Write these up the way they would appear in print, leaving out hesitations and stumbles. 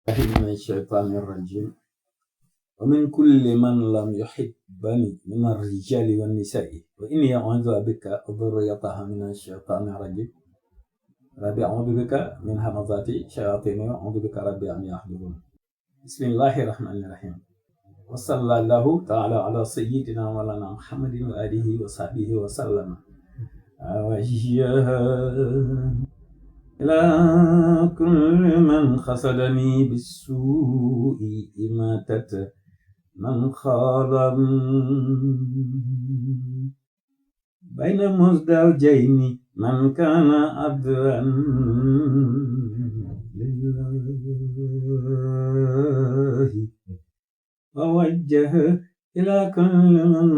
من الشيطان الرجيم ومن كل من لم يحبني من الرجال والنساء وإني أعوذ بك وذريتها من الشيطان الرجيم ربي أعوذ بك من همزات الشياطين وأعوذ بك ربي أن يحضرون. بسم الله الرحمن الرحيم وصلى الله تعالى على سيدنا مولانا محمد وآله وصحبه وسلم. إلى كل من خصدني بالسوء إماتة من خاض بين مزدوجين من كان عبدا لله ووجه إلى كل من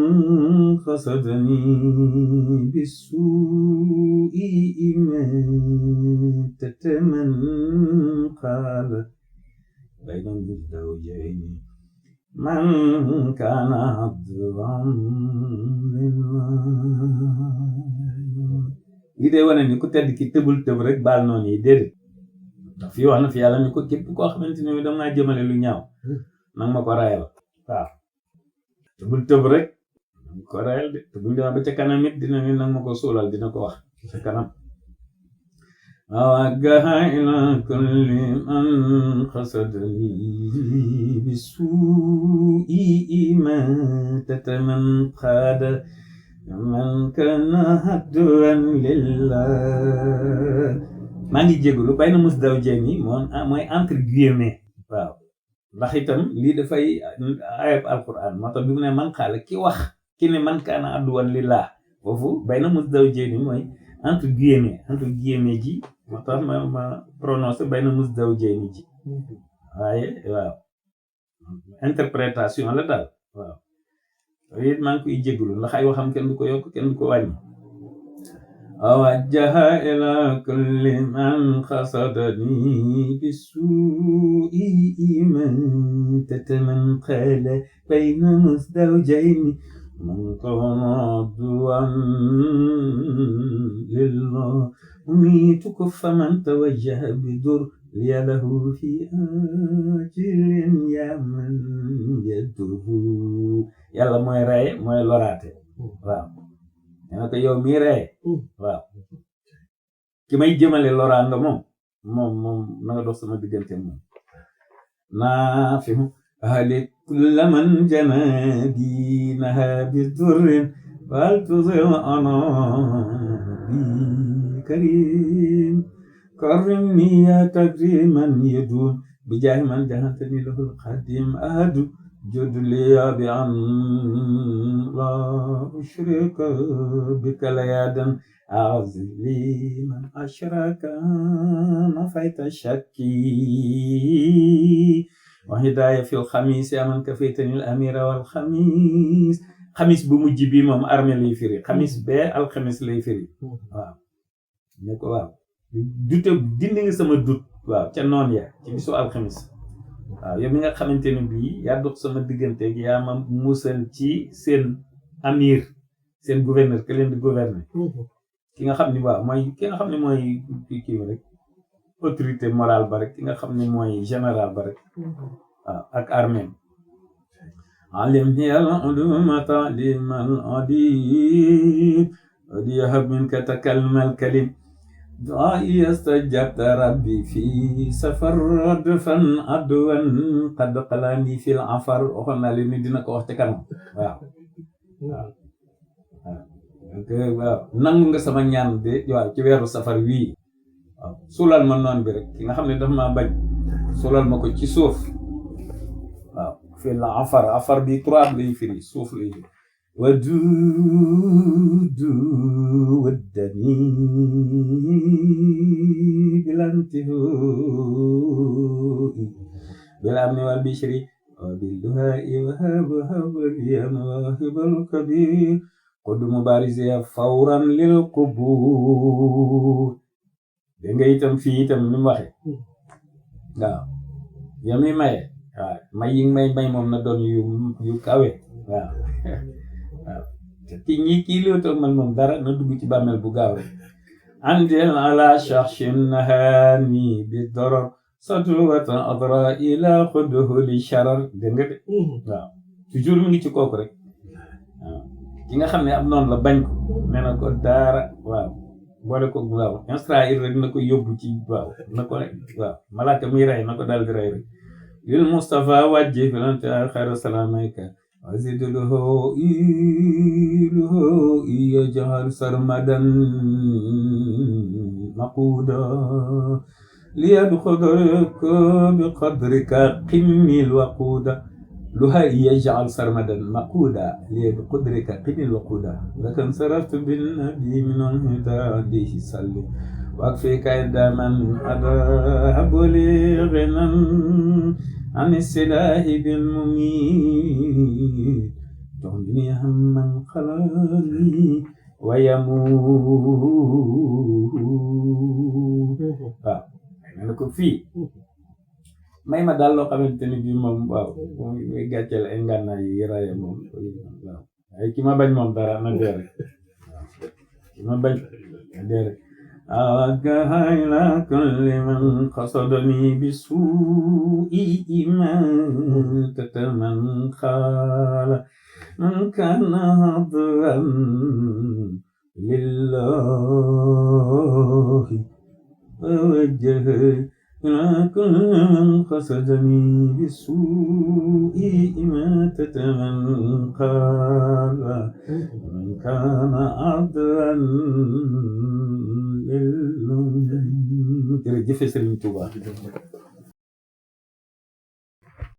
قصدني بالسوء إماتة من قال بين الزوجين من كان عبدا لله. إذا وانا نكو تد كي تبul tëb rek baal noonu yi déedéet ndax fii wax na fi yàlla ni ko képp koo xamante ne dam naa jëmale lu ñaaw nang ma ko rayal waaw te bul tëb rek nang ko rayal de te buñ demee ba ca kanam it dina ni nang ma ko suulal dina ko wax ca kanam. ووجه إلى كل من قصدني بالسوء إماتة من قاد من كان عدوا لله. maa ngi jégalu bay na musdawjeen yi mooy entre guillemets waaw ndax itam lii dafay ayab alquran moo tax bi mu ne man xaala ki wax ki ne man kaana adduwan lillah foofu bay na musdawjeen yi mooy entre guillemets ji moo tax ma prononcé bay na musdawjeen ji waaye waaw interprétation la daal waaw it maa ngi koy jégalu ndax ay waxam kenn du ko yokk kenn du ko wàññi. ووجه إلى كل من قصدني بالسوء إماتة من قال بين مزدوجين من كان عدوا لله أميت كف من توجه بدر لي له في آجل يا من يده يلا موي راي موي لوراتي waaw nee ko yow mii ree waaw ki may jëmale loraanga moom na nga dox sama diggante moom naa fi mu ahli kulla man janadi naha bi durrin wal tuzil ana bi karim karimni ya takriman yadun bi jaahi man jahantani lahul qadim ahadu جد لي بأن لا أشرك بك ليادا أعز لي من أشرك نفيت شكي وهداية في الخميس يا من كفيتني الأمير والخميس خميس بمجيبي مم أرمي لي فري خميس بي الخميس لي فري waaw نكو waaw دوت dindi nga sama doute waaw ca noon ya ci bisu alxamis waaw yow mi nga xamante ne bii yaa dox sama diggante gi yaa ma musal ci seen amir seen gouverneur ke leen di gouverner ki nga xam ni waaw mooy ki nga xam ne mooy kii rek autorité morale ba rek ki nga xam ne mooy général ba rek waaw ak armée alimni al udumata liman adib وديهب منك تكلم الكلم دعائي استجبت ربي في سفر ردفا عدوا قد قلاني في العفر وخلنا لي دينا ko wax ci kanam waaw waaw nangu nga sama ñaan de waaw ci weeru safar wii waaw sulal ma noon bi rek ki nga xam ne dafa ma bañ sulal ma ko ci suuf waaw fi la afar bi trois lay firi suuf lay firi ودود ودني بالانتهاء بالأمن والبشر وبالدهاء وهب لي مواهب الكبير قد مبارزي فورا للقبور danga itam fii itam ni mu waxe waaw yow mi maye waaw may yi may moom na doon yu kawe waaw waaw te kii lootoog man moom dara na dugg ci bàmmeel bu gaaw rek andil ala shakhsin nahani bi darar سطوة أضراء إلى خده للشرر dégg nga de waaw toujours mi ngi ci kooku rek waaw ki nga xam ne ab noonu la bañ ko nee na ko daara waaw boole ko waaw Israël rek na ko yóbbu ci waaw na ko rek waaw malaaka muy rey na ko daal di rey rek lil Mustafa wàjji filante xayra salaameyka وزد له يجعل سرمدا مقودا ليدخلك بقدرك قم الوقود لها يجعل سرمدا مقودا ليدخلك قم الوقودا لك انصرفت بالنبي من الهدى عليه سلم واكفيك داما أذهب لي غنى عن السلاح بالمميت تغني هما خلالي ويموت waaw nee na ko fii may ma daal loo xamante ni bii moom waaw muy gàcceel ay ngànnaay yi raye moom waaw ay ki ma bañ moom dara na dee rek waaw ki ma bañ na dee rek أوجه إلى كل من قصدني بسوء إماتة من خال من كان هضرا لله أوجه إلى كل من قصدني بسوء إماتة من قال من كان عذرا jërëjëf Sëriñ Tuubaa